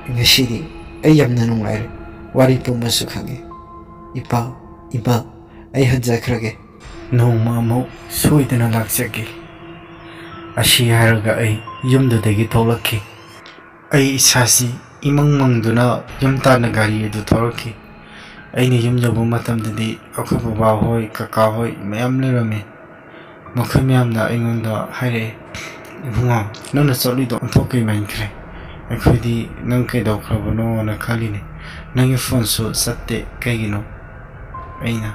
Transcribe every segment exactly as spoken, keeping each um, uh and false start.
ꯉꯁꯤꯗꯤ ꯑꯩ ꯌꯥꯝꯅ ꯅꯨꯡꯉꯥꯏꯔꯦ꯫ ꯋꯥꯔꯤ ꯄꯨꯝꯕꯁꯨ ꯈꯪꯉꯦ꯫ ꯏꯄꯥ, ꯏꯃꯥ, ꯑꯩ ꯍꯟꯖꯈ꯭ꯔꯒꯦ꯫ ꯅꯣꯡꯃ ꯑꯃꯨꯛ ꯁꯣꯏꯗꯅ ꯂꯥꯛꯆꯒꯦ꯫ ꯑꯁꯤ ꯍꯥꯏꯔꯒ ꯑꯩ ꯌꯨꯝꯗꯨꯗꯒꯤ ꯊꯣꯛꯂꯛꯈꯤ꯫ ꯑꯩ ꯏꯁꯥꯁꯤ ꯏꯃꯪ ꯃꯪꯗꯨꯅ ꯌꯨꯝ ꯇꯥꯟꯅ ꯒꯥꯔꯤ ꯑꯗꯨ ꯊꯧꯔꯛꯈꯤ꯫ ꯑꯩꯅ ꯌꯨꯝ ꯌꯧꯕ ꯃꯇꯝꯗꯗꯤ ꯑꯩꯈꯣꯏ ꯕꯕꯥ ꯍꯣꯏ, ꯀꯀꯥ ꯍꯣꯏ ꯃꯌꯥꯝ ꯂꯩꯔꯝꯃꯤ꯫ ꯃꯈꯣꯏ ꯃꯌꯥꯝꯅ ꯑꯩꯉꯣꯟꯗ ꯍꯥꯏꯔꯛꯑꯦ, "ꯏꯕꯨꯡꯉꯣ, ꯅꯪꯅ ꯆꯠꯂꯤꯗꯣ ꯑꯣꯟꯊꯣꯛ ꯀꯨꯏꯃꯟꯈ꯭ꯔꯦ꯫ ꯑꯩꯈꯣꯏꯗꯤ ꯅꯪ ꯀꯩꯗꯧꯈ꯭ꯔꯕꯅꯣꯅ ꯈꯜꯂꯤꯅꯦ꯫ ꯅꯪꯒꯤ ꯐꯣꯟꯁꯨ ꯆꯠꯇꯦ, ꯀꯩꯒꯤꯅꯣ?" ꯑꯩꯅ,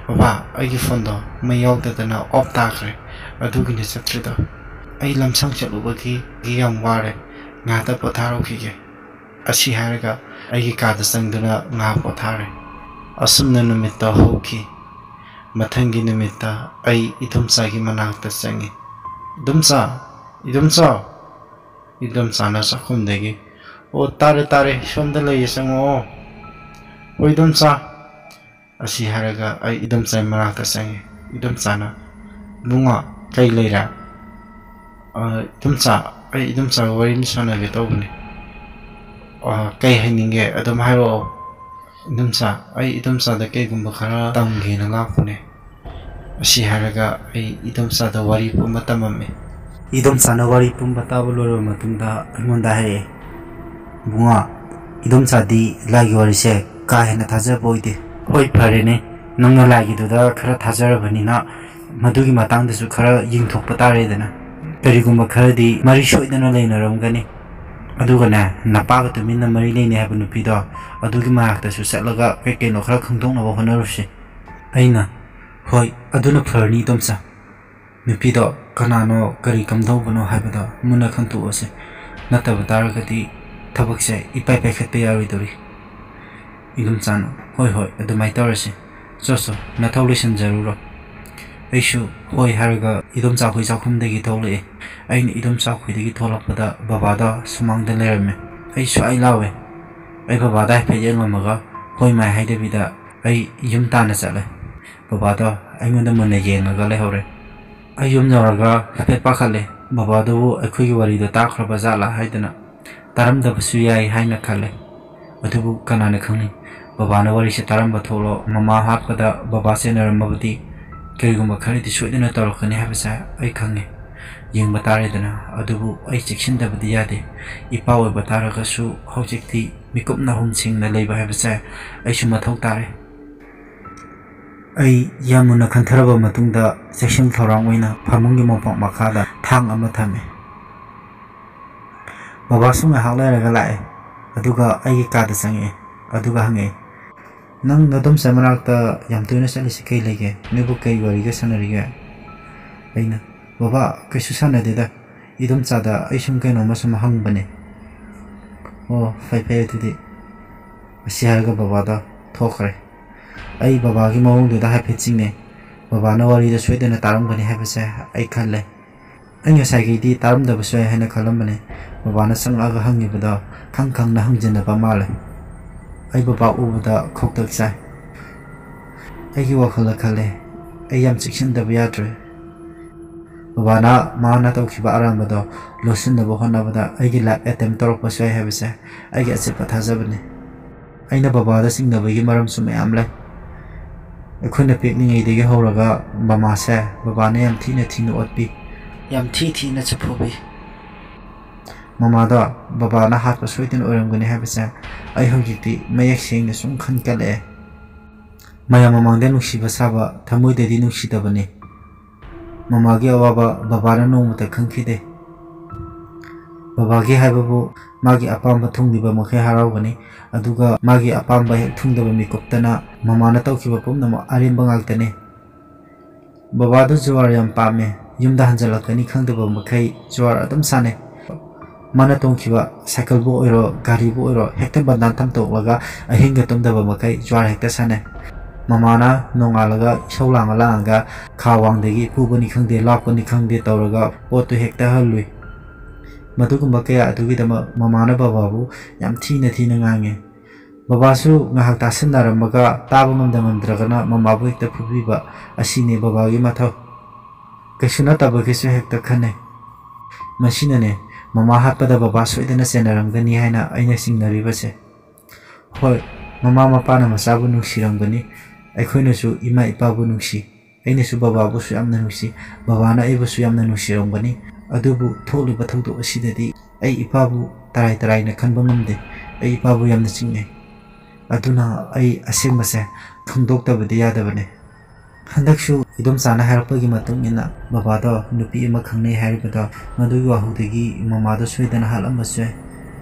"ꯕꯕꯥ, ꯑꯩꯒꯤ ꯐꯣꯟꯗꯣ ꯃꯩ ꯌꯥꯎꯗꯗꯅ ꯑꯣꯐ ꯇꯥꯈ꯭ꯔꯦ, ꯑꯗꯨꯒꯤꯅꯦ ꯆꯠꯇ꯭ꯔꯤꯗꯣ꯫ ꯑꯩ ꯂꯝꯁꯥꯡ ꯆꯠꯂꯨꯕꯒꯤ ꯌꯥꯝ ꯋꯥꯔꯦ, ꯉꯥꯏꯍꯥꯛꯇ ꯄꯣꯊꯥꯔꯨꯈꯤꯒꯦ"꯫ ꯑꯁꯤ ꯍꯥꯏꯔꯒ ꯑꯩꯒꯤ ꯀꯥꯗ ꯆꯪꯗꯨꯅ ꯉꯥꯏꯍꯥꯛ ꯄꯣꯊꯥꯔꯦ꯫ ꯑꯁꯨꯝꯅ ꯅꯨꯃꯤꯠꯇꯣ ꯍꯧꯈꯤ꯫ ꯃꯊꯪꯒꯤ ꯅꯨꯃꯤꯠꯇ ꯑꯩ ꯏꯗꯣꯝꯆꯥꯒꯤ ꯃꯅꯥꯛꯇ ꯆꯪꯉꯤ꯫ "ꯏꯗꯣꯝꯆꯥ! ꯏꯗꯣꯝꯆꯥ!" ꯏꯗꯣꯝꯆꯥꯅ ꯆꯥꯛꯈꯨꯝꯗꯒꯤ, "ꯑꯣ, ꯇꯥꯔꯦ, ꯇꯥꯔꯦ, ꯁꯣꯝꯗ ꯂꯩꯌꯦ, ꯆꯪꯉꯛꯑꯣ꯫ ꯍꯣꯏ, ꯏꯗꯣꯝꯆꯥ"꯫ ꯑꯁꯤ ꯍꯥꯏꯔꯒ ꯑꯩ ꯏꯗꯣꯝꯆꯥꯒꯤ ꯃꯅꯥꯛꯇ ꯆꯪꯉꯤ꯫ ꯏꯗꯣꯝꯆꯥꯅ, "ꯏꯕꯨꯡꯉꯣ, ꯀꯩ ꯂꯩꯔꯦ?" "ꯑ, ꯏꯗꯣꯝꯆꯥ, ꯑꯩ ꯏꯗꯣꯝꯆꯥꯒ ꯋꯥꯔꯤ ꯑꯃ ꯁꯥꯟꯅꯒꯦ ꯇꯧꯕꯅꯦ"꯫ "ꯑ, ꯀꯩ ꯍꯥꯏꯅꯤꯡꯒꯦ? ꯑꯗꯨꯝ ꯍꯥꯏꯔꯛꯑꯣ"꯫ "ꯏꯗꯣꯝꯆꯥ, ꯑꯩ ꯏꯗꯣꯝꯆꯥꯗ ꯀꯩꯒꯨꯝꯕ ꯈꯔ ꯇꯝꯒꯦꯅ ꯂꯥꯛꯄꯅꯦ"꯫ ꯑꯁꯤ ꯍꯥꯏꯔꯒ ꯑꯩ ꯏꯗꯣꯝꯆꯥꯗ ꯋꯥꯔꯤ ꯄꯨꯝꯕ ꯇꯝꯃꯝꯃꯤ꯫ ꯏꯗꯣꯝꯆꯥꯅ ꯋꯥꯔꯤ ꯄꯨꯝꯕ ꯇꯥꯕ ꯂꯣꯏꯔꯕ ꯃꯇꯨꯡꯗ ꯑꯩꯉꯣꯟꯗ ꯍꯥꯏꯔꯛꯑꯦ, "ꯏꯕꯨꯡꯉꯣ, ꯏꯗꯣꯝꯆꯥꯗꯤ ꯂꯥꯏꯒꯤ ꯋꯥꯔꯤꯁꯦ ꯀꯥ ꯍꯦꯟꯅ ꯊꯥꯖꯕ ꯑꯣꯏꯗꯦ"꯫ "ꯍꯣꯏ, ꯐꯔꯦꯅꯦ, ꯅꯪꯅ ꯂꯥꯏꯒꯤꯗꯨꯗ ꯈꯔ ꯊꯥꯖꯔꯕꯅꯤꯅ ꯃꯗꯨꯒꯤ ꯃꯇꯥꯡꯗꯁꯨ ꯈꯔ ꯌꯦꯡꯊꯣꯛꯄ ꯇꯥꯔꯦꯗꯅ꯫ ꯀꯔꯤꯒꯨꯝꯕ ꯈꯔꯗꯤ ꯃꯔꯤ ꯁꯣꯏꯗꯅ ꯂꯩꯅꯔꯝꯒꯅꯤ꯫ ꯑꯗꯨꯒꯅꯦ, ꯅꯄꯥꯒ ꯇꯨꯃꯤꯟꯅ ꯃꯔꯤ ꯂꯩꯅꯩ ꯍꯥꯏꯕ ꯅꯨꯄꯤꯗꯣ, ꯑꯗꯨꯒꯤ ꯃꯅꯥꯛꯇꯁꯨ ꯆꯠꯂꯒ ꯀꯩ ꯀꯩꯅꯣ ꯈꯔ ꯈꯪꯗꯣꯛꯅꯕ ꯍꯣꯠꯅꯔꯨꯁꯤ"꯫ ꯑꯩꯅ, "ꯍꯣꯏ, ꯑꯗꯨꯅ ꯐꯔꯅꯤ, ꯏꯗꯣꯝꯆꯥ꯫ ꯅꯨꯄꯤꯗꯣ ꯀꯅꯥꯅꯣ, ꯀꯔꯤ ꯀꯝꯗꯧꯕꯅꯣ ꯍꯥꯏꯕꯗꯣ ꯃꯨꯟꯅ ꯈꯪꯗꯣꯛꯑꯁꯤ꯫ ꯅꯠꯇꯕ ꯇꯥꯔꯒꯗꯤ ꯊꯕꯛꯁꯦ ꯏꯄꯥꯏ ꯄꯥꯏꯈꯠꯄ ꯌꯥꯔꯣꯏꯗꯧꯔꯤ"꯫ ꯏꯗꯣꯝꯆꯥꯅ, "ꯍꯣꯏ, ꯍꯣꯏ, ꯑꯗꯨꯃꯥꯏꯅ ꯇꯧꯔꯁꯤ꯫ ꯆꯣ, ꯆꯣ, ꯅꯊꯧ ꯂꯣꯏꯁꯤꯟꯖꯔꯨꯔꯣ"꯫ ꯑꯩꯁꯨ ꯍꯣꯏ ꯍꯥꯏꯔꯒ ꯏꯗꯣꯝꯆꯥ ꯈꯣꯏ ꯆꯥꯛꯈꯨꯝꯗꯒꯤ ꯊꯣꯛꯂꯛꯑꯦ꯫ ꯑꯩꯅ ꯏꯗꯣꯝꯆꯥ ꯈꯣꯏꯗꯒꯤ ꯊꯣꯛꯂꯛꯄꯗ ꯕꯕꯥꯗꯣ ꯁꯨꯃꯥꯡꯗ ꯂꯩꯔꯝꯃꯦ꯫ ꯑꯩ ꯁ꯭ꯋꯥꯏ ꯂꯥꯎꯋꯦ꯫ ꯑꯩ ꯕꯕꯥꯗ ꯍꯥꯏꯐꯦꯠ ꯌꯦꯡꯂꯝꯃꯒ ꯍꯣꯏ ꯃꯥꯏ ꯍꯥꯏꯗꯕꯤꯗ ꯑꯩ ꯌꯨꯝ ꯇꯥꯟꯅ ꯆꯠꯂꯦ꯫ ꯕꯕꯥꯗꯣ ꯑꯩꯉꯣꯟꯗ ꯃꯨꯟꯅ ꯌꯦꯡꯉꯒ ꯂꯩꯍꯧꯔꯦ꯫ ꯑꯩ ꯌꯨꯝ ꯌꯧꯔꯒ ꯍꯥꯏꯐꯦꯠ ꯄꯥꯈꯠꯂꯦ, ꯕꯕꯥꯗꯨꯕꯨ ꯑꯩꯈꯣꯏꯒꯤ ꯋꯥꯔꯤꯗꯣ ꯇꯥꯈ꯭ꯔꯕ ꯖꯥꯠꯂꯥ ꯍꯥꯏꯗꯅ꯫ ꯇꯥꯔꯝꯗꯕꯁꯨ ꯌꯥꯏ ꯍꯥꯏꯅ ꯈꯜꯂꯦ꯫ ꯑꯗꯨꯕꯨ ꯀꯅꯥꯅ ꯈꯪꯅꯤ? ꯕꯕꯥꯅ ꯋꯥꯔꯤꯁꯦ ꯇꯥꯔꯝꯕ ꯊꯣꯛꯂꯣ, ꯃꯃꯥ ꯍꯥꯠꯄꯗ ꯕꯕꯥ ꯆꯦꯟꯅꯔꯝꯃꯕꯗꯤ ꯀꯔꯤꯒꯨꯝꯕ ꯈꯔꯗꯤ ꯁꯣꯏꯗꯅ ꯇꯧꯔꯛꯀꯅꯤ ꯍꯥꯏꯕꯁꯦ ꯑꯩ ꯈꯪꯉꯤ꯫ ꯌꯦꯡꯕ ꯇꯥꯔꯦꯗꯅ꯫ ꯑꯗꯨꯕꯨ ꯑꯩ ꯆꯦꯛꯁꯤꯟꯗꯕꯗꯤ ꯌꯥꯗꯦ꯫ ꯏꯄꯥ ꯑꯣꯏꯕ ꯇꯥꯔꯒꯁꯨ ꯍꯧꯖꯤꯛꯇꯤ ꯃꯤꯀꯨꯞ ꯅꯥꯍꯨꯝ ꯁꯤꯡꯅ ꯂꯩꯕ ꯍꯥꯏꯕꯁꯦ ꯑꯩꯁꯨ ꯃꯊꯧ ꯇꯥꯔꯦ꯫ ꯑꯩ ꯌꯥꯝ ꯃꯨꯟꯅ ꯈꯟꯊꯔꯕ ꯃꯇꯨꯡꯗ ꯆꯦꯛꯁꯤꯟ ꯊꯧꯔꯥꯡ ꯑꯣꯏꯅ ꯐꯃꯨꯡꯒꯤ ꯃꯣꯝꯄꯥꯛ ꯃꯈꯥꯗ ꯊꯥꯡ ꯑꯃ ꯊꯝꯃꯤ꯫ ꯕꯕꯥꯁꯨ ꯉꯥꯏꯍꯥꯛ ꯂꯩꯔꯒ ꯂꯥꯛꯑꯦ, ꯑꯗꯨꯒ ꯑꯩꯒꯤ ꯀꯥꯗ ꯆꯪꯉꯛꯑꯦ, ꯑꯗꯨꯒ ꯍꯪꯉꯛꯑꯦ, "ꯅꯪ ꯅꯗꯣꯝꯆꯥ ꯃꯅꯥꯛꯇ ꯌꯥꯝ ꯇꯣꯏꯅ ꯆꯠꯂꯤꯁꯤ ꯀꯩ ꯂꯩꯒꯦ? ꯅꯣꯏꯕꯨ ꯀꯩ ꯋꯥꯔꯤꯒ ꯁꯥꯟꯅꯔꯤꯒꯦ?" ꯑꯩꯅ, "ꯕꯕꯥ, ꯀꯩꯁꯨ ꯁꯥꯟꯅꯗꯦꯗ, ꯏꯗꯣꯝꯆꯥꯗ ꯑꯩ ꯁꯨꯝ ꯀꯩꯅꯣꯝꯃ ꯁꯨꯝ ꯍꯪꯕꯅꯦ"꯫ "ꯑꯣ, ꯐꯩ ꯐꯩ ꯑꯗꯨꯗꯤ"꯫ ꯑꯁꯤ ꯍꯥꯏꯔꯒ ꯕꯕꯥꯗꯣ ꯊꯣꯛꯈ꯭ꯔꯦ꯫ ꯑꯩ ꯕꯕꯥꯒꯤ ꯃꯑꯣꯡꯗꯨꯗ ꯍꯥꯏꯐꯦꯠ ꯆꯤꯡꯅꯩ꯫ ꯕꯕꯥꯅ ꯋꯥꯔꯤꯗꯣ ꯁꯣꯏꯗꯅ ꯇꯥꯔꯝꯒꯅꯤ ꯍꯥꯏꯕꯁꯦ ꯑꯩ ꯈꯜꯂꯦ꯫ ꯑꯩ ꯉꯁꯥꯏꯈꯩꯗꯤ ꯇꯥꯔꯝꯗꯕꯁꯨ ꯌꯥꯏ ꯍꯥꯏꯅ ꯈꯜꯂꯝꯕꯅꯦ꯫ ꯕꯕꯥꯅ ꯆꯪꯂꯛꯑꯒ ꯍꯪꯉꯤꯕꯗꯣ ꯈꯪ ꯈꯪꯅ ꯍꯪꯖꯤꯟꯅꯕ ꯃꯥꯜꯂꯦ꯫ ꯑꯩ ꯕꯕꯥ ꯎꯕꯗ ꯈꯧꯇꯛ ꯆꯥꯏ꯫ ꯑꯩꯒꯤ ꯋꯥꯈꯜꯗ ꯈꯜꯂꯦ, "ꯑꯩ ꯌꯥꯝ ꯆꯦꯛꯁꯤꯟꯗꯕ ꯌꯥꯗ꯭ꯔꯦ"꯫ ꯕꯕꯥꯅ ꯃꯥꯅ ꯇꯧꯈꯤꯕ ꯑꯔꯥꯟꯕꯗꯣ ꯂꯣꯠꯁꯤꯟꯅꯕ ꯍꯣꯠꯅꯕꯗ ꯑꯩꯒꯤ life attempt ꯇꯧꯔꯛꯄꯁꯨ ꯌꯥꯏ ꯍꯥꯏꯕꯁꯦ ꯑꯩꯒꯤ ꯑꯆꯦꯠꯄ ꯊꯥꯖꯕꯅꯤ꯫ ꯑꯩꯅ ꯕꯕꯥꯗ ꯆꯤꯡꯅꯕꯒꯤ ꯃꯔꯝꯁꯨ ꯃꯌꯥꯝ ꯂꯩ꯫ ꯑꯩꯈꯣꯏꯅ ꯄꯤꯛꯂꯤꯉꯩꯗꯒꯤ ꯍꯧꯔꯒ ꯃꯃꯥꯁꯦ ꯕꯕꯥꯅ ꯌꯥꯝ ꯊꯤꯅ ꯊꯤꯅ ꯑꯣꯠꯄꯤ, ꯌꯥꯝ ꯊꯤ ꯊꯤꯅ ꯆꯐꯨꯕꯤ꯫ ꯃꯃꯥꯗꯣ ꯕꯕꯥꯅ ꯍꯥꯠꯄ ꯁꯣꯏꯗꯅ ꯑꯣꯏꯔꯝꯒꯅꯤ ꯍꯥꯏꯕꯁꯦ ꯑꯩ ꯍꯧꯖꯤꯛꯇꯤ ꯃꯌꯦꯛ ꯁꯦꯡꯅ ꯁꯨꯝ ꯈꯟꯒꯠꯂꯛꯑꯦ꯫ ꯃꯌꯥꯝ ꯃꯃꯥꯡꯗ ꯅꯨꯡꯁꯤꯕ ꯁꯥꯕ ꯊꯃꯣꯏꯗꯗꯤ ꯅꯨꯡꯁꯤꯗꯕꯅꯤ꯫ ꯃꯃꯥꯒꯤ ꯑꯋꯥꯕ ꯕꯕꯥꯅ ꯅꯣꯡꯃꯇ ꯈꯪꯈꯤꯗꯦ꯫ ꯕꯕꯥꯒꯤ ꯍꯥꯏꯕꯕꯨ ꯃꯥꯒꯤ ꯑꯄꯥꯝꯕ ꯊꯨꯡꯂꯤꯕ ꯃꯈꯩ ꯍꯔꯥꯎꯒꯅꯤ, ꯑꯗꯨꯒ ꯃꯥꯒꯤ ꯑꯄꯥꯝꯕ ꯍꯦꯛ ꯊꯨꯡꯗꯕ ꯃꯤꯀꯨꯞꯇꯅ ꯃꯃꯥꯅ ꯇꯧꯈꯤꯕ ꯄꯨꯝꯅꯃꯛ ꯑꯔꯦꯝꯕ ꯉꯥꯛꯇꯅꯤ꯫ ꯕꯕꯥꯗꯨ ꯖꯨꯋꯥꯔ ꯌꯥꯝ ꯄꯥꯝꯃꯦ꯫ ꯌꯨꯝꯗ ꯍꯟꯖꯜꯂꯛꯀꯅꯤ ꯈꯪꯗꯕ ꯃꯈꯩ ꯖꯨꯋꯥꯔ ꯑꯗꯨꯝ ꯁꯥꯟꯅꯩ꯫ ꯃꯥꯅ ꯇꯣꯡꯈꯤꯕ ꯁꯥꯏꯀꯜꯕꯨ ꯑꯣꯏꯔꯣ, ꯒꯥꯔꯤꯕꯨ ꯑꯣꯏꯔꯣ, ꯍꯦꯛꯇ ꯕꯟꯗꯥꯟ ꯊꯝꯇꯣꯛꯂꯒ ꯑꯍꯤꯡꯒ ꯇꯨꯝꯗꯕ ꯃꯈꯩ ꯖꯨꯋꯥꯔ ꯍꯦꯛꯇ ꯁꯥꯟꯅꯩ꯫ ꯃꯃꯥꯅ ꯅꯣꯡꯉꯥꯜꯂꯒ ꯏꯁꯧ ꯂꯥꯡꯉ ꯂꯥꯡꯉꯒ ꯈꯥ ꯋꯥꯡꯗꯒꯤ ꯐꯨꯕꯅꯤ ꯈꯪꯗꯦ, ꯂꯥꯛꯄꯅꯤ ꯈꯪꯗꯦ ꯇꯧꯔꯒ ꯄꯣꯠꯇꯨ ꯍꯦꯛꯇ ꯍꯜꯂꯨꯏ꯫ ꯃꯗꯨꯒꯨꯝꯕ ꯀꯌꯥ ꯑꯗꯨꯒꯤꯗꯃꯛ ꯃꯃꯥꯅ ꯕꯕꯥꯕꯨ ꯌꯥꯝ ꯊꯤꯅ ꯊꯤꯅ ꯉꯥꯡꯉꯤ꯫ ꯕꯕꯥꯁꯨ ꯉꯥꯏꯍꯥꯛ ꯇꯥꯁꯤꯟꯅꯔꯝꯃꯒ ꯇꯥꯕ ꯉꯝꯗ ꯉꯝꯗ꯭ꯔꯒꯅ ꯃꯃꯥꯕꯨ ꯍꯦꯛꯇ ꯐꯨꯕꯤꯕ ꯑꯁꯤꯅꯤ ꯕꯕꯥꯒꯤ ꯃꯊꯧ꯫ ꯀꯩꯁꯨ ꯅꯠꯇꯕꯒꯤꯁꯨ ꯍꯦꯛꯇ ꯈꯟꯅꯩ꯫ ꯃꯁꯤꯅꯅꯦ ꯃꯃꯥ ꯍꯥꯠꯄꯗ ꯕꯕꯥ ꯁꯣꯏꯗꯅ ꯆꯦꯟꯅꯔꯝꯒꯅꯤ ꯍꯥꯏꯅ ꯑꯩꯅ ꯆꯤꯡꯅꯔꯤꯕꯁꯦ꯫ ꯍꯣꯏ, ꯃꯃꯥ ꯃꯄꯥꯅ ꯃꯆꯥꯕꯨ ꯅꯨꯡꯁꯤꯔꯝꯒꯅꯤ, ꯑꯩꯈꯣꯏꯅꯁꯨ ꯏꯃꯥ ꯏꯄꯥꯕꯨ ꯅꯨꯡꯁꯤ꯫ ꯑꯩꯅꯁꯨ ꯕꯕꯥꯕꯨꯁꯨ ꯌꯥꯝꯅ ꯅꯨꯡꯁꯤ, ꯕꯕꯥꯅ ꯑꯩꯕꯨꯁꯨ ꯌꯥꯝꯅ ꯅꯨꯡꯁꯤꯔꯝꯒꯅꯤ꯫ ꯑꯗꯨꯕꯨ ꯊꯣꯛꯂꯤꯕ ꯊꯧꯗꯣꯛ ꯑꯁꯤꯗꯗꯤ ꯑꯩ ꯏꯄꯥꯕꯨ ꯇꯔꯥꯏ ꯇꯔꯥꯏꯅ ꯈꯟꯕ ꯉꯝꯗꯦ꯫ ꯑꯩ ꯏꯄꯥꯕꯨ ꯌꯥꯝꯅ ꯆꯤꯡꯅꯩ꯫ ꯑꯗꯨꯅ ꯑꯩ ꯑꯁꯦꯡꯕꯁꯦ ꯈꯪꯗꯣꯛꯇꯕꯗꯤ ꯌꯥꯗꯕꯅꯦ꯫ ꯍꯟꯗꯛꯁꯨ ꯏꯗꯣꯝꯆꯥꯅ ꯍꯥꯏꯔꯛꯄꯒꯤ ꯃꯇꯨꯡ ꯏꯟꯅ ꯕꯕꯥꯗꯣ ꯅꯨꯄꯤ ꯑꯃ ꯈꯪꯅꯩ ꯍꯥꯏꯔꯤꯕꯗꯣ, ꯃꯗꯨꯒꯤ ꯋꯥꯍꯧꯗꯒꯤ ꯃꯃꯥꯗꯣ ꯁꯣꯏꯗꯅ ꯍꯥꯠꯂꯝꯕꯁꯨ ꯌꯥꯏ꯫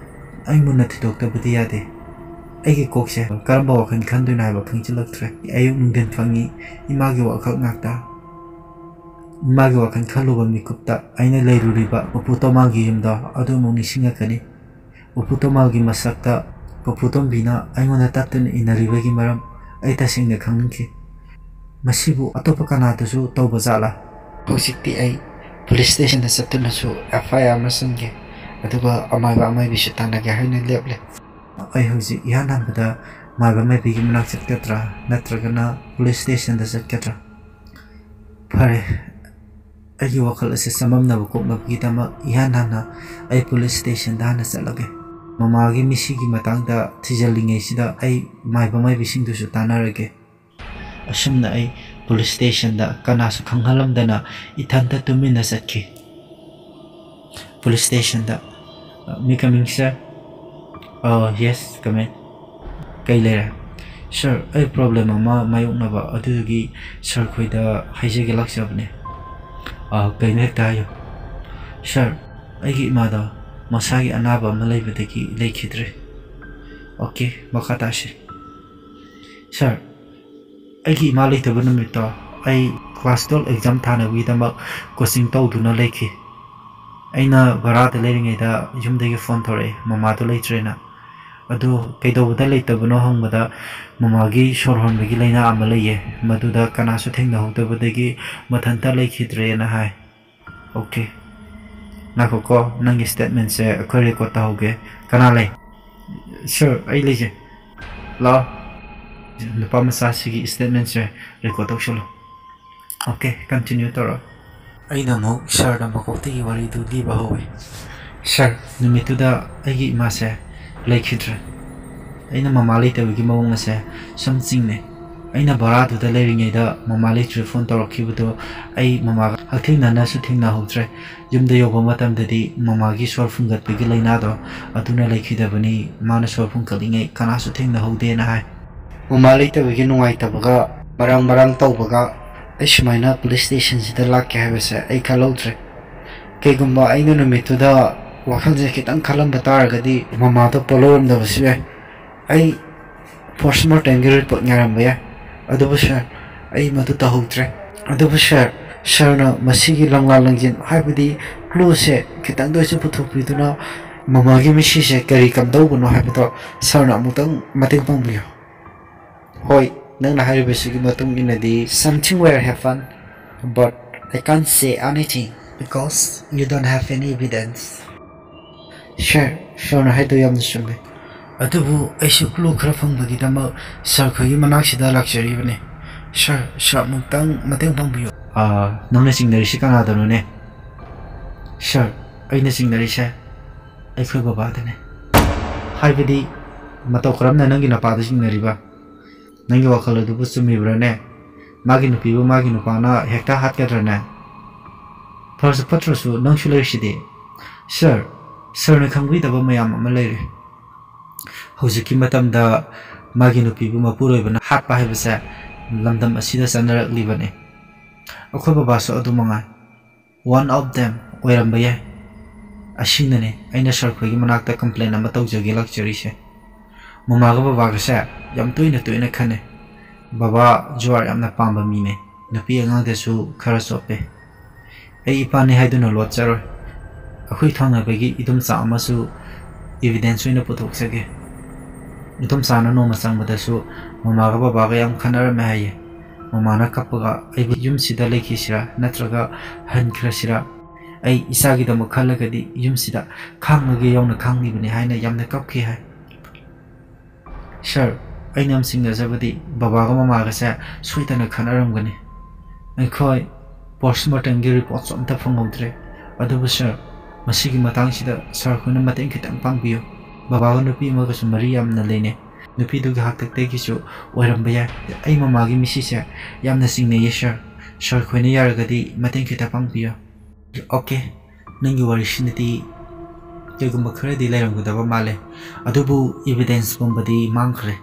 ꯑꯩ ꯃꯨꯟꯅ ꯊꯤꯗꯣꯛꯇꯕꯗꯤ ꯌꯥꯗꯦ꯫ ꯑꯩꯒꯤ ꯀꯣꯛꯁꯦ ꯀꯔꯝꯕ ꯋꯥꯈꯜ ꯈꯟꯗꯣꯏꯅꯣ ꯍꯥꯏꯕ ꯈꯪꯖꯤꯜꯂꯛꯇ꯭ꯔꯦ꯫ ꯑꯌꯨꯛ ꯅꯨꯡꯊꯤꯟ ꯐꯪꯉꯤ ꯏꯃꯥꯒꯤ ꯋꯥꯈꯜ ꯉꯥꯛꯇ꯫ ꯏꯃꯥꯒꯤ ꯋꯥꯈꯜ ꯈꯜꯂꯨꯕ ꯃꯤꯀꯨꯞꯇ ꯑꯩꯅ ꯂꯩꯔꯨꯔꯤꯕ ꯄꯨꯄꯨ ꯇꯣꯃꯥꯒꯤ ꯌꯨꯝꯗꯣ ꯑꯗꯨ ꯑꯃꯨꯛ ꯅꯤꯡꯁꯤꯡꯉꯛꯀꯅꯤ꯫ ꯄꯨꯄꯨ ꯇꯣꯃꯥꯒꯤ ꯃꯁꯛꯇ ꯄꯨꯄꯨ ꯇꯣꯝꯕꯤꯅ ꯑꯩꯉꯣꯟꯗ ꯇꯠꯇꯨꯅ ꯏꯟꯅꯔꯤꯕꯒꯤ ꯃꯔꯝ ꯑꯩ ꯇꯁꯦꯡꯅ ꯈꯪꯅꯤꯡꯈꯤ꯫ ꯃꯁꯤꯕꯨ ꯑꯇꯣꯞꯄ ꯀꯅꯥꯗꯁꯨ ꯇꯧꯕ ꯖꯥꯠꯂꯥ? ꯍꯧꯖꯤꯛꯇꯤ ꯑꯩ ꯄꯨꯂꯤꯁ ꯁ꯭ꯇꯦꯁꯟꯗ ꯆꯠꯇꯨꯅꯁꯨ ꯑꯦꯐ ꯑꯥꯏ ꯑꯥꯔ ꯑꯃ ꯆꯟꯒꯦ, ꯑꯗꯨꯒ ꯑꯃꯥꯏꯕ ꯑꯃꯥꯏꯕꯤꯁꯨ ꯇꯥꯟꯅꯒꯦ ꯍꯥꯏꯅ ꯂꯦꯞꯂꯦ꯫ ꯑꯩ ꯍꯧꯖꯤꯛ ꯏꯍꯥꯟ ꯍꯥꯟꯕꯗ ꯃꯥꯏꯕ ꯃꯥꯏꯕꯤꯒꯤ ꯃꯅꯥꯛ ꯆꯠꯀꯗ꯭ꯔꯥ, ꯅꯠꯇ꯭ꯔꯒꯅ ꯄꯨꯂꯤꯁ ꯁ꯭ꯇꯦꯁꯟꯗ ꯆꯠꯀꯗ꯭ꯔꯥ? ꯐꯔꯦ, ꯑꯩꯒꯤ ꯋꯥꯈꯜ ꯑꯁꯤ ꯆꯃꯝꯅꯕ ꯀꯣꯛꯅꯕꯒꯤꯗꯃꯛ ꯏꯍꯥꯟ ꯍꯥꯟꯅ ꯑꯩ ꯄꯨꯂꯤꯁ ꯁ꯭ꯇꯦꯁꯟꯗ ꯍꯥꯟꯅ ꯆꯠꯂꯒꯦ꯫ ꯃꯃꯥꯒꯤ ꯃꯤꯁꯤꯒꯤ ꯃꯇꯥꯡꯗ ꯊꯤꯖꯤꯜꯂꯤꯉꯩꯁꯤꯗ ꯑꯩ ꯃꯥꯏꯕ ꯃꯥꯏꯕꯤꯁꯤꯡꯗꯨꯁꯨ ꯇꯥꯟꯅꯔꯒꯦ꯫ ꯑꯁꯨꯝꯅ ꯑꯩ ꯄꯨꯂꯤꯁ ꯁ꯭ꯇꯦꯁꯟꯗ ꯀꯅꯥꯁꯨ ꯈꯪꯍꯜꯂꯝꯗꯅ ꯏꯊꯟꯇ ꯇꯨꯃꯤꯟꯅ ꯆꯠꯈꯤ꯫ ꯄꯨꯂꯤꯁ ꯁ꯭ꯇꯦꯁꯟꯗ, "ꯃꯤ ꯀꯃꯤꯡ, ꯁꯥꯔ?" "ꯑ, ꯌꯦꯁ, ꯀꯃꯤꯡ꯫ ꯀꯩ ꯂꯩꯔꯦ?" "ꯁꯥꯔ, ꯑꯩ ꯄ꯭ꯔꯣꯕ꯭ꯂꯦꯝ ꯑꯃ ꯃꯥꯌꯣꯛꯅꯕ, ꯑꯗꯨꯗꯨꯒꯤ ꯁꯥꯔ ꯈꯣꯏꯗ ꯍꯥꯏꯖꯒꯦ ꯂꯥꯛꯆꯕꯅꯦ꯫" "ꯑ, ꯀꯩꯅꯣ ꯍꯦꯛꯇ ꯍꯥꯏꯌꯨ꯫" "ꯁꯥꯔ, ꯑꯩꯒꯤ ꯏꯃꯥꯗꯣ ꯃꯁꯥꯒꯤ ꯑꯅꯥꯕ ꯑꯃ ꯂꯩꯕꯗꯒꯤ ꯂꯩꯈꯤꯗ꯭ꯔꯦ꯫" "ꯑꯣꯀꯦ, ꯃꯈꯥ ꯇꯥꯁꯤ꯫" "ꯁꯥꯔ, ꯑꯩꯒꯤ ꯏꯃꯥ ꯂꯩꯇꯕ ꯅꯨꯃꯤꯠꯇꯣ ꯑꯩ ꯀ꯭ꯂꯥꯁ ꯇꯨꯌꯦꯜꯐ ꯑꯦꯛꯖꯥꯝ ꯊꯥꯅꯕꯒꯤꯗꯃꯛ ꯀꯣꯆꯤꯡ ꯇꯧꯗꯨꯅ ꯂꯩꯈꯤ꯫ ꯑꯩꯅ ꯚꯔꯥꯗ ꯂꯩꯔꯤꯉꯩꯗ ꯌꯨꯝꯗꯒꯤ ꯐꯣꯟ ꯊꯣꯔꯛꯑꯦ, ꯃꯃꯥꯗꯣ ꯂꯩꯇ꯭ꯔꯦꯅ꯫ ꯑꯗꯨ ꯀꯩꯗꯧꯕꯗ ꯂꯩꯇꯕꯅꯣ ꯍꯪꯕꯗ, ꯃꯃꯥꯒꯤ ꯁꯣꯔ ꯍꯣꯟꯕꯒꯤ ꯂꯥꯏꯅꯥ ꯑꯃ ꯂꯩꯌꯦ, ꯃꯗꯨꯗ ꯀꯅꯥꯁꯨ ꯊꯦꯡꯅꯍꯧꯗꯕꯗꯒꯤ ꯃꯊꯟꯇ ꯂꯩꯈꯤꯗ꯭ꯔꯦꯅ ꯍꯥꯏ꯫" "ꯑꯣꯀꯦ, ꯉꯥꯏꯈꯣꯀꯣ, ꯅꯪꯒꯤ ꯁ꯭ꯇꯦꯠꯃꯦꯟꯁꯦ ꯑꯩꯈꯣꯏ ꯔꯦꯀꯣꯔꯗ ꯇꯧꯍꯧꯒꯦ꯫ ꯀꯅꯥ ꯂꯩ?" "ꯁꯥꯔ, ꯑꯩ ꯂꯩꯖꯩ꯫" "ꯂꯥꯛꯑꯣ, ꯅꯨꯄꯥ ꯃꯆꯥꯁꯤꯒꯤ ꯁ꯭ꯇꯦꯠꯃꯦꯟꯁꯦ ꯔꯦꯀꯣꯔꯗ ꯇꯧꯁꯜꯂꯣ꯫" "ꯑꯣꯀꯦ, ꯀꯟꯇꯤꯅ꯭ꯌꯨ ꯇꯧꯔꯣ꯫" ꯑꯩꯅ ꯑꯃꯨꯛ ꯁꯥꯔꯗ ꯃꯀꯣꯛꯇꯒꯤ ꯋꯥꯔꯤꯗꯨ ꯂꯤꯕ ꯍꯧꯋꯤ꯫ ꯁꯥꯔ, ꯅꯨꯃꯤꯠꯇꯨꯗ ꯑꯩꯒꯤ ꯏꯃꯥꯁꯦ ꯂꯩꯈꯤꯗ꯭ꯔꯦ꯫ ꯑꯩꯅ ꯃꯃꯥ ꯂꯩꯇꯕꯒꯤ ꯃꯑꯣꯡ ꯑꯁꯦ ꯁꯨꯝ ꯆꯤꯡꯅꯩ꯫ ꯑꯩꯅ ꯚꯔꯥꯗꯨꯗ ꯂꯩꯔꯤꯉꯩꯗ ꯃꯃꯥ ꯂꯩꯇ꯭ꯔꯦ ꯐꯣꯟ ꯇꯧꯔꯛꯈꯤꯕꯗꯣ ꯑꯩ ꯃꯃꯥꯒ ꯍꯛꯊꯦꯡꯅꯅꯁꯨ ꯊꯦꯡꯅꯍꯧꯗ꯭ꯔꯦ꯫ ꯌꯨꯝꯗ ꯌꯧꯕ ꯃꯇꯝꯗꯗꯤ ꯃꯃꯥꯒꯤ ꯁꯣꯔ ꯐꯨꯟꯒꯠꯄꯒꯤ ꯂꯥꯏꯅꯥꯗꯣ ꯑꯗꯨꯅ ꯂꯩꯈꯤꯗꯕꯅꯤ꯫ ꯃꯥꯅ ꯁꯣꯔ ꯐꯨꯟꯒꯠꯂꯤꯉꯩ ꯀꯅꯥꯁꯨ ꯊꯦꯡꯅꯍꯧꯗꯦꯅ ꯍꯥꯏ꯫ ꯃꯃꯥ ꯂꯩꯇꯕꯒꯤ ꯅꯨꯡꯉꯥꯏꯇꯕꯒ ꯃꯔꯥꯡ ꯃꯔꯥꯡ ꯇꯧꯕꯒ ꯑꯩ ꯁꯨꯃꯥꯏꯅ ꯄꯨꯂꯤꯁ ꯁ꯭ꯇꯦꯁꯟꯁꯤꯗ ꯂꯥꯛꯀꯦ ꯍꯥꯏꯕꯁꯦ ꯑꯩ ꯈꯜꯍꯧꯗ꯭ꯔꯦ꯫ ꯀꯩꯒꯨꯝꯕ ꯑꯩꯅ ꯅꯨꯃꯤꯠꯇꯨꯗ ꯋꯥꯈꯜꯁꯦ ꯈꯤꯇꯪ ꯈꯜꯂꯝꯕ ꯇꯥꯔꯒꯗꯤ ꯃꯃꯥꯗꯣ ꯄꯣꯛꯂꯧꯔꯝꯗꯕꯁꯨ ꯌꯥꯏ꯫ ꯑꯩ ꯄꯣꯁꯃꯣꯔꯇꯦꯝꯒꯤ ꯔꯤꯄꯣꯔꯠ ꯉꯥꯏꯔꯝꯕ ꯌꯥꯏ꯫ ꯑꯗꯨꯕꯨ ꯁꯥꯔ, ꯑꯩ ꯃꯗꯨ ꯇꯧꯍꯧꯗ꯭ꯔꯦ꯫ ꯑꯗꯨꯕꯨ ꯁꯥꯔ, ꯁꯥꯔꯅ ꯃꯁꯤꯒꯤ ꯂꯪꯂꯥ ꯂꯪꯖꯤꯟ, ꯍꯥꯏꯕꯗꯤ ꯀ꯭ꯂꯨꯁꯦ ꯈꯤꯇꯪꯗ ꯑꯣꯏꯁꯨ ꯄꯨꯊꯣꯛꯄꯤꯗꯨꯅ ꯃꯃꯥꯒꯤ ꯃꯤꯁꯤꯁꯦ ꯀꯔꯤ ꯀꯝꯗꯧꯕꯅꯣ ꯍꯥꯏꯕꯗꯣ ꯁꯥꯔꯅ ꯑꯃꯨꯛꯇꯪ ꯃꯇꯦꯡ ꯄꯥꯡꯕꯤꯌꯨ꯫ ꯍꯣꯏ, ꯅꯪꯅ ꯍꯥꯏꯔꯤꯕꯁꯤꯒꯤ ꯃꯇꯨꯡ ꯏꯟꯅꯗꯤ something will happen, but I can't say anything because you don't have any evidence. ꯁꯥꯔ, ꯁꯥꯔꯅ ꯍꯥꯏꯗꯣ ꯌꯥꯝꯅ ꯆꯨꯝꯃꯦ꯫ ꯑꯗꯨꯕꯨ ꯑꯩꯁꯨ ꯀ꯭ꯂꯨ ꯈꯔ ꯐꯪꯕꯒꯤꯗꯃꯛ ꯁꯥꯔ ꯈꯣꯏꯒꯤ ꯃꯅꯥꯛꯁꯤꯗ ꯂꯥꯛꯆꯔꯤꯕꯅꯤ꯫ ꯁꯥꯔ, ꯁꯥꯔ ꯑꯃꯨꯛꯇꯪ ꯃꯇꯦꯡ ꯄꯥꯡꯕꯤꯌꯨ꯫ ꯑꯥ, ꯅꯪꯅ ꯆꯤꯡꯅꯔꯤꯁꯤ ꯀꯅꯥꯗꯅꯣꯅꯦ? ꯁꯥꯔ, ꯑꯩꯅ ꯆꯤꯡꯅꯔꯤꯁꯦ ꯑꯩꯈꯣꯏ ꯕꯕꯥꯗꯅꯦ꯫ ꯍꯥꯏꯕꯗꯤ, ꯃꯇꯧ ꯀꯔꯝꯅ ꯅꯪꯒꯤ ꯅꯄꯥꯗ ꯆꯤꯡꯅꯔꯤꯕ? ꯅꯪꯒꯤ ꯋꯥꯈꯜ ꯑꯗꯨꯕꯨ ꯆꯨꯝꯃꯤꯕ꯭ꯔꯥꯅꯦ? ꯃꯥꯒꯤ ꯅꯨꯄꯤꯕꯨ ꯃꯥꯒꯤ ꯅꯨꯄꯥꯅ ꯍꯦꯛꯇ ꯍꯥꯠꯀꯗ꯭ꯔꯅꯦ? ꯐꯔꯁꯨ ꯐꯠꯇ꯭ꯔꯁꯨ ꯅꯪꯁꯨ ꯂꯩꯔꯤꯁꯤꯗꯤ꯫ ꯁꯥꯔ, ꯁꯥꯔꯅ ꯈꯪꯕꯤꯗꯕ ꯃꯌꯥꯝ ꯑꯃ ꯂꯩꯔꯦ꯫ ꯍꯧꯖꯤꯛꯀꯤ ꯃꯇꯝꯗ ꯃꯥꯒꯤ ꯅꯨꯄꯤꯕꯨ ꯃꯄꯨꯔꯣꯏꯕꯅ ꯍꯥꯠꯄ ꯍꯥꯏꯕꯁꯦ ꯂꯝꯗꯝ ꯑꯁꯤꯗ ꯆꯠꯅꯔꯛꯂꯤꯕꯅꯤ꯫ ꯑꯩꯈꯣꯏ ꯕꯕꯥꯁꯨ ꯑꯗꯨ ꯃꯉꯥꯏ꯫ One of them ꯑꯣꯏꯔꯝꯕ ꯌꯥꯏ꯫ ꯑꯁꯤꯅꯅꯦ ꯑꯩꯅ ꯁꯥꯔ ꯈꯣꯏꯒꯤ ꯃꯅꯥꯛꯇ complain ꯑꯃ ꯇꯧꯖꯒꯦ ꯂꯥꯛꯆꯔꯤꯁꯦ꯫ ꯃꯃꯥꯒ ꯕꯕꯥꯒꯁꯦ ꯌꯥꯝ ꯇꯣꯏꯅ ꯇꯣꯏꯅ ꯈꯟꯅꯩ꯫ ꯕꯕꯥ ꯖꯨꯋꯥꯔ ꯌꯥꯝꯅ ꯄꯥꯝꯕ ꯃꯤꯅꯦ꯫ ꯅꯨꯄꯤ ꯑꯉꯥꯡꯗꯁꯨ ꯈꯔ ꯆꯣꯞꯄꯦ꯫ ꯑꯩ ꯏꯄꯥꯅꯤ ꯍꯥꯏꯗꯨꯅ ꯂꯣꯠꯆꯔꯣꯏ꯫ ꯑꯩꯈꯣꯏ ꯊꯪꯅꯕꯒꯤ ꯏꯗꯣꯝꯆꯥ ꯑꯃꯁꯨ evidence ꯑꯣꯏꯅ ꯄꯨꯊꯣꯛꯆꯒꯦ꯫ ꯏꯗꯣꯝꯆꯥꯅ ꯅꯣꯡꯃ ꯆꯪꯕꯗꯁꯨ ꯃꯃꯥꯒ ꯕꯕꯥꯒ ꯌꯥꯝ ꯈꯟꯅꯔꯝꯃꯦ ꯍꯥꯏꯌꯦ꯫ ꯃꯃꯥꯅ ꯀꯞꯄꯒ ꯑꯩꯕꯨ ꯌꯨꯝꯁꯤꯗ ꯂꯩꯈꯤꯁꯤꯔꯥ ꯅꯠꯇ꯭ꯔꯒ ꯍꯟꯈ꯭ꯔꯁꯤꯔꯥ? ꯑꯩ ꯏꯆꯥꯒꯤꯗꯃꯛ ꯈꯜꯂꯒꯗꯤ ꯌꯨꯝꯁꯤꯗ ꯈꯥꯡꯉꯒꯦ ꯌꯥꯎꯅ ꯈꯥꯡꯂꯤꯕꯅꯤ ꯍꯥꯏꯅ ꯌꯥꯝꯅ ꯀꯞꯈꯤ ꯍꯥꯏ꯫ ꯁꯥꯔ, ꯑꯩꯅ ꯌꯥꯝ ꯆꯤꯡꯅꯖꯕꯗꯤ ꯕꯕꯥꯒ ꯃꯃꯥꯒꯁꯦ ꯁꯣꯏꯗꯅ ꯈꯠꯅꯔꯝꯒꯅꯤ꯫ ꯑꯩꯈꯣꯏ postmortemꯒꯤ reportꯁꯨ ꯑꯝꯇ ꯐꯪꯍꯧꯗ꯭ꯔꯦ꯫ ꯑꯗꯨꯕꯨ ꯁꯥꯔ, ꯃꯁꯤꯒꯤ ꯃꯇꯥꯡꯁꯤꯗ ꯁꯥꯔ ꯈꯣꯏꯅ ꯃꯇꯦꯡ ꯈꯤꯇꯪ ꯄꯥꯡꯕꯤꯌꯨ꯫ ꯕꯕꯥꯒ ꯅꯨꯄꯤ ꯑꯃꯒꯁꯨ ꯃꯔꯤ ꯌꯥꯝꯅ ꯂꯩꯅꯩ꯫ ꯅꯨꯄꯤꯗꯨꯒꯤ ꯍꯥꯛꯇꯛꯇꯒꯤꯁꯨ ꯑꯣꯏꯔꯝꯕ ꯌꯥꯏ꯫ ꯑꯩ ꯃꯃꯥꯒꯤ ꯃꯤꯁꯤꯁꯦ ꯌꯥꯝꯅ ꯆꯤꯡꯅꯩꯌꯦ ꯁꯥꯔ꯫ ꯁꯥꯔ ꯈꯣꯏꯅ ꯌꯥꯔꯒꯗꯤ ꯃꯇꯦꯡ ꯈꯤꯇ ꯄꯥꯡꯕꯤꯌꯨ꯫ ꯑꯣꯀꯦ, ꯅꯪꯒꯤ ꯋꯥꯔꯤꯁꯤꯅꯗꯤ ꯀꯩꯒꯨꯝꯕ ꯈꯔꯗꯤ ꯂꯩꯔꯝꯒꯗꯕ ꯃꯥꯜꯂꯦ, ꯑꯗꯨꯕꯨ ꯏꯚꯤꯗꯦꯟꯁ ꯄꯨꯝꯕꯗꯤ ꯃꯥꯡꯈ꯭ꯔꯦ꯫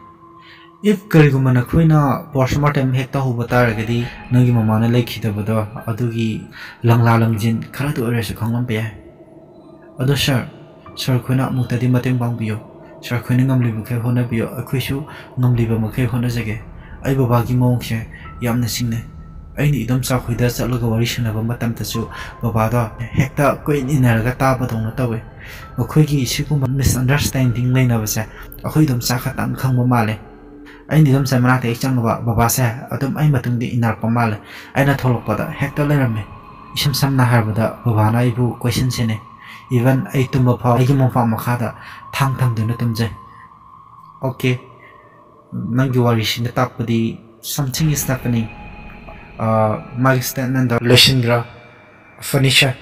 ꯏꯐ ꯀꯔꯤꯒꯨꯝꯕ ꯅꯈꯣꯏꯅ ꯄꯣꯁꯃꯣꯔꯇꯦꯝ ꯍꯦꯛ ꯇꯧꯍꯧꯕ ꯇꯥꯔꯒꯗꯤ ꯅꯪꯒꯤ ꯃꯃꯥꯅ ꯂꯩꯈꯤꯗꯕꯗꯣ ꯑꯗꯨꯒꯤ ꯂꯪꯂꯥ ꯂꯪꯖꯤꯟ ꯈꯔꯗ ꯑꯣꯏꯔꯁꯨ ꯈꯪꯂꯝꯕ ꯌꯥꯏ꯫ ꯑꯗꯣ ꯁꯥꯔ, ꯁꯥꯔ ꯈꯣꯏꯅ ꯑꯃꯨꯛꯇꯗꯤ ꯃꯇꯦꯡ ꯄꯥꯡꯕꯤꯌꯨ꯫ ꯁꯥꯔ ꯈꯣꯏꯅ ꯉꯝꯂꯤꯕ ꯃꯈꯩ ꯍꯣꯠꯅꯕꯤꯌꯨ, ꯑꯩꯈꯣꯏꯁꯨ ꯉꯝꯂꯤꯕ ꯃꯈꯩ ꯍꯣꯠꯅꯖꯒꯦ꯫ ꯑꯩ ꯕꯕꯥꯒꯤ ꯃꯑꯣꯡꯁꯦ ꯌꯥꯝꯅ ꯆꯤꯡꯅꯩ꯫ ꯑꯩꯅ ꯏꯗꯣꯝꯆꯥ ꯈꯣꯏꯗ ꯆꯠꯂꯒ ꯋꯥꯔꯤ ꯁꯥꯟꯅꯕ ꯃꯇꯝꯗꯁꯨ ꯕꯕꯥꯗꯣ ꯍꯦꯛꯇ ꯀꯣꯏꯏꯟ ꯏꯟꯅꯔꯒ ꯇꯥꯕꯗꯧꯅ ꯇꯧꯋꯦ꯫ ꯃꯈꯣꯏꯒꯤ ꯁꯤꯒꯨꯝꯕ ꯃꯤꯁꯑꯟꯗꯔꯁꯇꯦꯟꯗꯤꯡ ꯂꯩꯅꯕꯁꯦ ꯑꯩꯈꯣꯏ ꯏꯗꯣꯝꯆꯥ ꯈꯛꯇꯪ ꯈꯪꯕ ꯃꯥꯜꯂꯦ꯫ ꯑꯩꯅ ꯏꯗꯣꯝꯆꯥ ꯃꯅꯥꯛꯇ ꯍꯦꯛ ꯆꯪꯉꯨꯕ, ꯕꯕꯥꯁꯦ ꯑꯗꯨꯝ ꯑꯩ ꯃꯇꯨꯡꯗ ꯏꯟꯅꯔꯛꯄ ꯃꯥꯜꯂꯦ꯫ ꯑꯩꯅ ꯊꯣꯛꯂꯛꯄꯗ ꯍꯦꯛꯇ ꯂꯩꯔꯝꯃꯦ꯫ ꯏꯁꯝ ꯁꯝꯅ ꯍꯥꯏꯔꯕꯗ ꯕꯕꯥꯅ ꯑꯩꯕꯨ ꯀꯣꯏꯁꯟ ꯁꯦꯟꯅꯩ꯫ ꯏꯚꯟ ꯑꯩ ꯇꯨꯝꯕ ꯐꯥꯎ ꯑꯩꯒꯤ ꯃꯣꯝꯄꯥꯛ ꯃꯈꯥꯗ ꯊꯥꯡ ꯊꯝꯗꯨꯅ ꯇꯨꯝꯖꯩ꯫ ꯑꯣꯀꯦ, ꯅꯪꯒꯤ ꯋꯥꯔꯤꯁꯤꯅ ꯇꯥꯛꯄꯗꯤ something is happening꯫ ꯑꯥ, ꯃꯥꯒꯤ ꯁ꯭ꯇꯦꯠꯃꯦꯟꯗꯣ ꯂꯣꯏꯁꯤꯟꯈ꯭ꯔꯣ꯫ ꯐꯔꯅꯤꯆꯔ꯫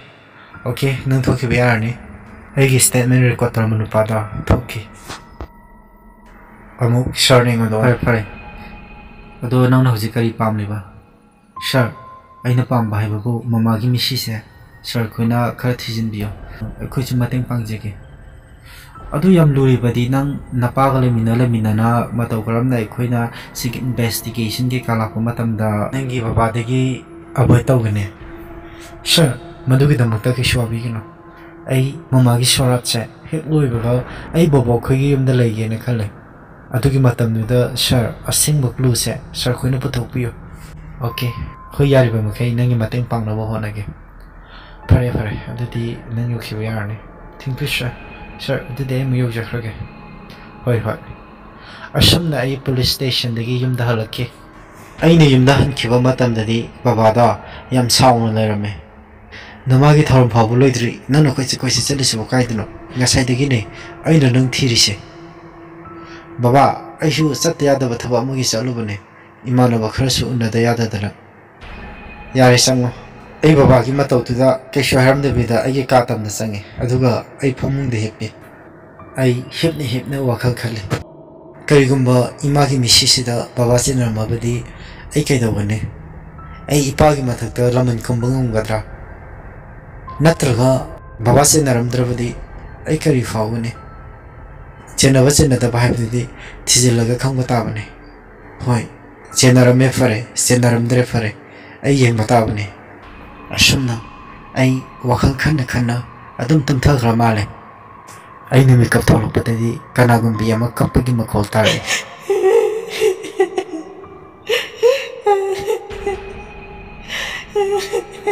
ꯑꯣꯀꯦ, ꯅꯪ ꯊꯣꯛꯈꯤꯕ ꯌꯥꯔꯅꯤ꯫ ꯑꯩꯒꯤ ꯁ꯭ꯇꯦꯠꯃꯦꯟ ꯔꯦꯀꯣꯔꯗ ꯇꯧꯔꯝꯕ ꯅꯨꯄꯥꯗꯣ ꯊꯣꯛꯈꯤ꯫ ꯑꯃꯨꯛ ꯁꯥꯔꯅ ꯑꯩꯉꯣꯟꯗ, ꯐꯔꯦ, ꯐꯔꯦ꯫ ꯑꯗꯣ ꯅꯪꯅ ꯍꯧꯖꯤꯛ ꯀꯔꯤ ꯄꯥꯝꯂꯤꯕ? ꯁꯥꯔ, ꯑꯩꯅ ꯄꯥꯝꯕ ꯍꯥꯏꯕꯕꯨ ꯃꯃꯥꯒꯤ ꯃꯤꯁꯤꯁꯦ ꯁꯥꯔ ꯈꯣꯏꯅ ꯈꯔ ꯊꯤꯖꯤꯟꯕꯤꯌꯨ꯫ ꯑꯩꯈꯣꯏꯁꯨ ꯃꯇꯦꯡ ꯄꯥꯡꯖꯒꯦ꯫ ꯑꯗꯨ ꯌꯥꯝ ꯂꯨꯔꯤꯕꯗꯤ ꯅꯪ ꯅꯄꯥꯒ ꯂꯩꯃꯤꯟꯅ ꯂꯩꯃꯤꯟꯅꯅ ꯃꯇꯧ ꯀꯔꯝꯅ ꯑꯩꯈꯣꯏꯅ ꯁꯤꯒꯤ ꯏꯟꯚꯦꯁꯇꯤꯒꯦꯁꯟ ꯀꯩꯀꯥ ꯂꯥꯛꯄ ꯃꯇꯝꯗ ꯅꯪꯒꯤ ꯕꯕꯥꯗꯒꯤ ꯑꯦꯚꯣꯏꯗ ꯇꯧꯒꯅꯤ? ꯁꯥꯔ, ꯃꯗꯨꯒꯤꯗꯃꯛꯇ ꯀꯩꯁꯨ ꯋꯥꯕꯤꯒꯅꯨ꯫ ꯑꯩ ꯃꯃꯥꯒꯤ ꯁꯣꯔꯥꯠꯁꯦ ꯍꯦꯛ ꯂꯣꯏꯕꯒ ꯑꯩ ꯕꯣꯕꯣꯛ ꯈꯣꯏꯒꯤ ꯌꯨꯝꯗ ꯂꯩꯒꯦꯅ ꯈꯜꯂꯦ꯫ ꯑꯗꯨꯒꯤ ꯃꯇꯝꯗꯨꯗ ꯁꯥꯔ, ꯑꯁꯦꯡꯕ ꯀ꯭ꯂꯨꯁꯦ ꯁꯥꯔ ꯈꯣꯏꯅ ꯄꯨꯊꯣꯛꯄꯤꯌꯨ꯫ ꯑꯣꯀꯦ, ꯍꯣꯏ, ꯌꯥꯔꯤꯕ ꯃꯈꯩ ꯅꯪꯒꯤ ꯃꯇꯦꯡ ꯄꯥꯡꯅꯕ ꯍꯣꯠꯅꯒꯦ꯫ ꯐꯔꯦ, ꯐꯔꯦ, ꯑꯗꯨꯗꯤ ꯅꯪ ꯌꯧꯈꯤꯕ ꯌꯥꯔꯅꯤ꯫ Thank you, sir꯫ ꯁꯥꯔ, ꯑꯗꯨꯗꯤ ꯑꯩ ꯑꯃꯨꯛ ꯌꯧꯖꯈ꯭ꯔꯒꯦ꯫ ꯍꯣꯏ, ꯍꯣꯏ꯫ ꯑꯁꯨꯝꯅ ꯑꯩ ꯄꯨꯂꯤꯁ ꯁ꯭ꯇꯦꯁꯟꯗꯒꯤ ꯌꯨꯝꯗ ꯍꯜꯂꯛꯈꯤ꯫ ꯑꯩꯅ ꯌꯨꯝꯗ ꯍꯟꯈꯤꯕ ꯃꯇꯝꯗꯗꯤ ꯕꯕꯥꯗꯣ ꯌꯥꯝ ꯁꯥꯎꯅ ꯂꯩꯔꯝꯃꯦ꯫ "ꯅꯃꯥꯒꯤ ꯊꯧꯔꯝ ꯐꯥꯎꯕ ꯂꯣꯏꯗ꯭ꯔꯤ, ꯅꯪꯅ ꯀꯣꯏꯆꯠ ꯀꯣꯏꯆꯠ ꯆꯠꯂꯤꯁꯤꯕꯨ ꯀꯥꯏꯗꯅꯣ? ꯉꯁꯥꯏꯗꯒꯤꯅꯦ ꯑꯩꯅ ꯅꯪ ꯊꯤꯔꯤꯁꯦ꯫ ꯕꯕꯥ, ꯑꯩꯁꯨ ꯆꯠꯇ ꯌꯥꯗꯕ ꯊꯕꯛ ꯑꯃꯒꯤ ꯆꯠꯂꯨꯕꯅꯦ, ꯏꯃꯥꯟꯅꯕ ꯈꯔꯁꯨ ꯎꯅꯗ ꯌꯥꯗꯗꯅ꯫ ꯌꯥꯔꯦ, ꯆꯪꯉꯣ꯫ ꯑꯩ ꯕꯕꯥꯒꯤ ꯃꯇꯧꯗꯨꯗ ꯀꯩꯁꯨ ꯍꯥꯏꯔꯝꯗꯕꯤꯗ ꯑꯩꯒꯤ ꯀꯥ ꯇꯝꯅ ꯆꯪꯉꯤ, ꯑꯗꯨꯒ ꯑꯩ ꯐꯃꯨꯡꯗ ꯍꯤꯞꯄꯤ꯫ ꯑꯩ ꯍꯤꯞꯅ ꯍꯤꯞꯅ ꯋꯥꯈꯜ ꯈꯜꯂꯤ꯫ ꯀꯔꯤꯒꯨꯝꯕ ꯏꯃꯥꯒꯤ ꯃꯤꯠꯁꯤꯁꯤꯗ ꯕꯕꯥ ꯆꯦꯟꯅꯔꯝꯃꯕꯗꯤ ꯑꯩ ꯀꯩꯗꯧꯒꯅꯤ? ꯑꯩ ꯏꯄꯥꯒꯤ ꯃꯊꯛꯇ ꯂꯃꯟ ꯈꯨꯝꯕ ꯉꯝꯒꯗ꯭ꯔꯥ? ꯅꯠꯇ꯭ꯔꯒ ꯕꯕꯥ ꯆꯦꯟꯅꯔꯝꯗ꯭ꯔꯕꯗꯤ ꯑꯩ ꯀꯔꯤ ꯐꯥꯎꯒꯅꯤ? ꯆꯦꯟꯅꯕ ꯆꯦꯟꯅꯗꯕ ꯍꯥꯏꯕꯗꯨꯗꯤ ꯊꯤꯖꯤꯜꯂꯒ ꯈꯪꯕ ꯇꯥꯕꯅꯤ꯫ ꯍꯣꯏ, ꯆꯦꯟꯅꯔꯝꯃꯦ ꯐꯔꯦ, ꯆꯦꯟꯅꯔꯝꯗ꯭ꯔꯦ ꯐꯔꯦ, ꯑꯩ ꯌꯦꯡꯕ ꯇꯥꯕꯅꯤ꯫ ꯑꯁꯨꯝꯅ ꯑꯩ ꯋꯥꯈꯜ ꯈꯟꯅ ꯈꯟꯅ ꯑꯗꯨꯝ ꯇꯨꯝꯊꯈ꯭ꯔ ꯃꯥꯜꯂꯦ꯫ ꯑꯩꯅ ꯃꯤꯀꯞ ꯊꯣꯛꯂꯛꯄꯗꯗꯤ ꯀꯅꯥꯒꯨꯝꯕꯤ ꯑꯃ ꯀꯞꯄꯒꯤ ꯃꯈꯣꯜ ꯇꯥꯔꯛꯏ꯫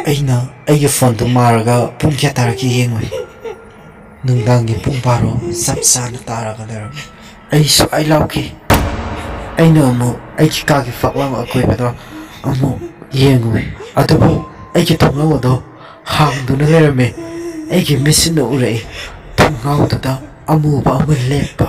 ꯑꯩꯅ ꯑꯩꯒꯤ ꯐꯣꯟꯗꯨ ꯃꯥꯔꯒ ꯄꯨꯡ ꯀꯌꯥ ꯇꯥꯔꯛꯀꯦ ꯌꯦꯡꯉꯨꯏ꯫ ꯅꯨꯡꯗꯥꯡꯒꯤ ꯄꯨꯡ ꯕꯥꯔꯣ ꯆꯞ ꯆꯥꯅ ꯇꯥꯔꯒ ꯂꯩꯔꯝꯃꯤ꯫ ꯑꯩ ꯁ꯭ꯋꯥꯏ ꯂꯥꯎꯈꯤ꯫ ꯑꯩꯅ ꯑꯃꯨꯛ ꯑꯩꯒꯤ ꯀꯥꯒꯤ ꯐꯛꯂꯥꯡ ꯑꯀꯣꯏꯕꯗꯣ ꯑꯃꯨꯛ ꯌꯦꯡꯉꯨꯏ, ꯑꯗꯨꯕꯨ ꯑꯩꯒꯤ ꯊꯣꯡꯅꯥꯎ ꯑꯗꯣ ꯍꯥꯡꯗꯨꯅ ꯂꯩꯔꯝꯃꯤ꯫ ꯑꯩꯒꯤ ꯃꯤꯠꯁꯤꯅ ꯎꯔꯛꯏ, ꯊꯣꯡꯅꯥꯎꯗꯨꯗ ꯑꯃꯨꯕ ꯑꯃ ꯂꯦꯞꯄ꯫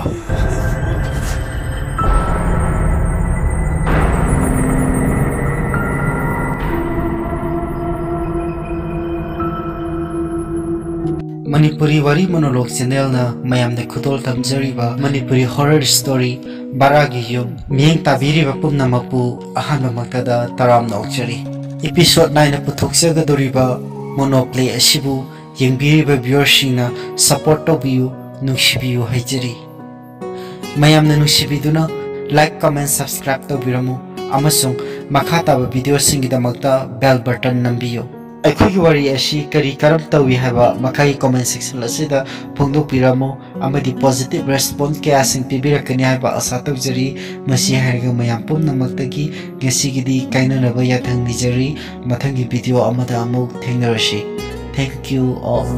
ꯃꯅꯤꯄꯨꯔꯤ ꯋꯥꯔꯤ ꯃꯣꯅꯣꯂꯣꯛ ꯆꯦꯅꯦꯜꯅ ꯃꯌꯥꯝꯗ ꯈꯨꯗꯣꯜ ꯇꯝꯖꯔꯤꯕ ꯃꯅꯤꯄꯨꯔꯤ ꯍꯣꯔꯔ ꯁ꯭ꯇꯣꯔꯤ ꯕꯔꯥꯒꯤ ꯌꯨꯝ ꯃꯤꯠꯌꯦꯡ ꯇꯥꯕꯤꯔꯤꯕ ꯄꯨꯝꯅꯃꯛꯄꯨ ꯑꯍꯥꯟꯕꯃꯛꯇꯗ ꯇꯔꯥꯝꯅ ꯑꯣꯛꯆꯔꯤ꯫ ꯏꯄꯤꯁꯣꯗ ꯅꯥꯏꯟ ꯄꯨꯊꯣꯛꯆꯒꯗꯧꯔꯤꯕ ꯃꯣꯅꯣꯄ꯭ꯂꯦ ꯑꯁꯤꯕꯨ ꯌꯦꯡꯕꯤꯔꯤꯕ ꯚ꯭ꯌꯨꯋꯔꯁꯤꯡꯅ ꯁꯄꯣꯔꯠ ꯇꯧꯕꯤꯌꯨ, ꯅꯨꯡꯁꯤꯕꯤꯌꯨ ꯍꯥꯏꯖꯔꯤ꯫ ꯃꯌꯥꯝꯅ ꯅꯨꯡꯁꯤꯕꯤꯗꯨꯅ ꯂꯥꯏꯛ, ꯀꯃꯦꯟ, ꯁꯕꯁꯀ꯭ꯔꯥꯏꯕ ꯇꯧꯕꯤꯔꯝꯃꯨ ꯑꯃꯁꯨꯡ ꯃꯈꯥ ꯇꯥꯕ ꯚꯤꯗꯤꯑꯣꯁꯤꯡꯒꯤꯗꯃꯛꯇ ꯕꯦꯜ ꯕꯇꯟ ꯅꯝꯕꯤꯌꯨ꯫ ꯑꯩꯈꯣꯏꯒꯤ ꯋꯥꯔꯤ ꯑꯁꯤ ꯀꯔꯤ ꯀꯔꯝ ꯇꯧꯏ ꯍꯥꯏꯕ ꯃꯈꯥꯒꯤ ꯀꯃꯦꯟ ꯁꯦꯛꯁꯟ ꯑꯁꯤꯗ ꯐꯣꯡꯗꯣꯛꯄꯤꯔꯝꯃꯨ ꯑꯃꯗꯤ ꯄꯣꯖꯤꯇꯤꯚ ꯔꯦꯁꯄꯣꯟꯁ ꯀꯌꯥꯁꯤꯡ ꯄꯤꯕꯤꯔꯛꯀꯅꯤ ꯍꯥꯏꯕ ꯑꯁꯥ ꯇꯧꯖꯔꯤ꯫ ꯃꯁꯤ ꯍꯥꯏꯔꯒ ꯃꯌꯥꯝ ꯄꯨꯝꯅꯃꯛꯇꯒꯤ ꯉꯁꯤꯒꯤꯗꯤ ꯀꯥꯏꯅꯅꯕ ꯌꯥꯊꯪ ꯅꯤꯖꯔꯤ꯫ ꯃꯊꯪꯒꯤ ꯚꯤꯗꯤꯑꯣ ꯑꯃꯗ ꯑꯃꯨꯛ ꯊꯦꯡꯅꯔꯁꯤ꯫ Thank you all.